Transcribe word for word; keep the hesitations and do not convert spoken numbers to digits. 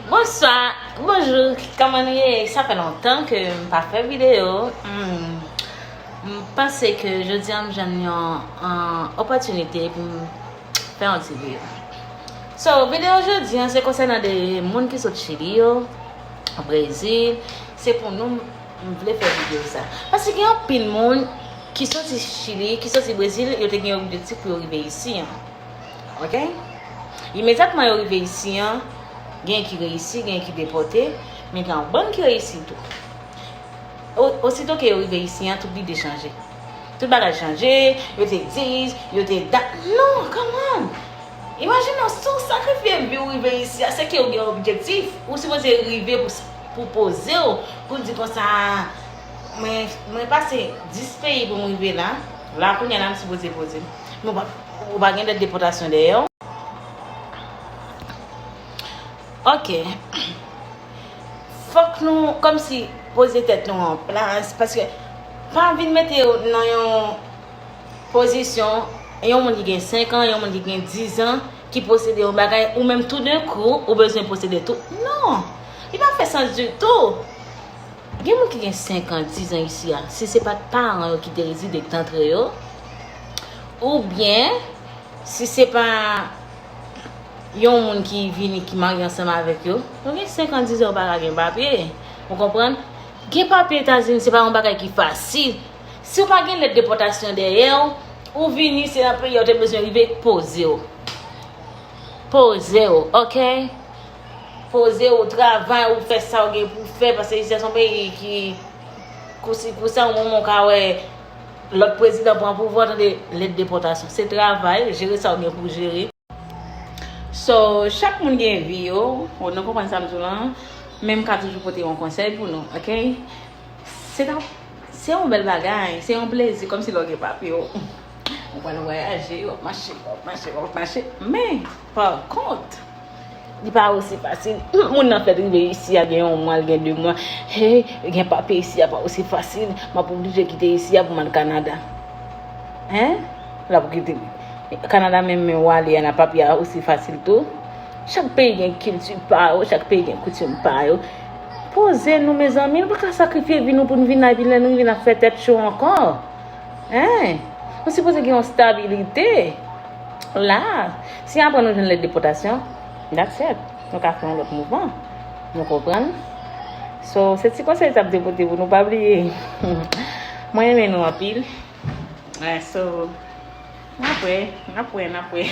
Bonswa, bonjou, kòman nou ye? Sa fè lontan ke m pa fè videyo. Hmm, m panse ke jodi a m jwenn yon, yon opòtinite pou m fè yon ti videyo. So, videyo jodi a se konsènan de moun ki sot Chili yo, Brezil. Se pou nou m vle fè videyo sa. Paske gen anpil moun ki soti Chili, ki soti Brezil, yo te gen objektif pou yo rive isi an. Ok? Imedyatman yo rive isi an, gen ki reyisi, gen ki depòte, men gen yon bann ki reyisi tou. O- Osito ke yo rive isi an, tout lide chanje. Tout bagay chanje, yo te dis, yo te dat. Non, come on! Imajine w, si w sakrifye vi w rive isi a, se ke w gen objektif. Ou sipoze rive pou, pou poze w, pou di konsa, mwen, mwen pase dis peyi pou m rive la. La, kounye a la, m sipoze poze m. Men w pa, ou pa gen lèt depòtasyon dèyè w. Ok. Fòk nou, kòmsi, poze tèt nou an plas, paske pa vin mete w nan yon pozisyon, yon moun ki gen senk an, yon moun ki gen dis an, ki posede yon bagay, ou menm toudenkou, ou bezwen posede tou. Non! Li pa fè sans ditou. Gen moun ki gen senk an, dis an isi a, si se pa t paran yo ki te rezide, ki t antre yo, oubyen si se pa yon moun ki vini, ki marye ansanm avèk yo, yo gen senk an, dis an, yo pa ka gen papye. Ou konprann? Gen papye Etazini, se pa yon bagay ki fasil. Si w pa gen lèt depòtasyon dèyè w, ou vini, se nan peyi a w te bezwen rive, poze w. Poze w, ok? Poze w, travay, ou fè sa w gen pou w fè, paske isi a se yon peyi ki kousi kousa, yon moman w ka wè lòt prezidan pran pouvwa, tande, lèt depòtasyon. Se travay, jere sa w gen pou w jere. So, chak moun gen vi yo, ou nou konprann sa m di w lan, men m ka toujou pote yon konsèy pou nou, ok? Se ta, se yon bèl bagay, se yon plezi, kòmsi lè w gen papye w. Ou pral vwayaje, w ap mache, w ap mache, w ap mache. Men, pa kont, li pa osi fasil. Moun nan fèk rive isi a gen yon mwa, l gen de mwa. Hey, gen papye isi a pa osi fasil. M ap oblije kite isi a pou m al Kanada. Hein? L ap kite Kanada menm, men w ale a, nan papye a osi fasil tou. Chak peyi gen kilti pa yo, chak peyi gen koutim pa yo. Poze nou, mezanmi, nou pa ka sakrifye vi nou pou n vin la, epi lè nou vin ap fè tèt cho ankò. Hein? Nou sipoze gen yon stabilite. La, si apre nou jwenn lèt depòtasyon, that's it. Nou ka fè yon lòt mouvman. Nou konprann? So, se ti konsèy sa m te pote pou nou, pa bliye. Mwen renmen nou anpil. Eh, so, n ap wè, n ap wè, n ap wè.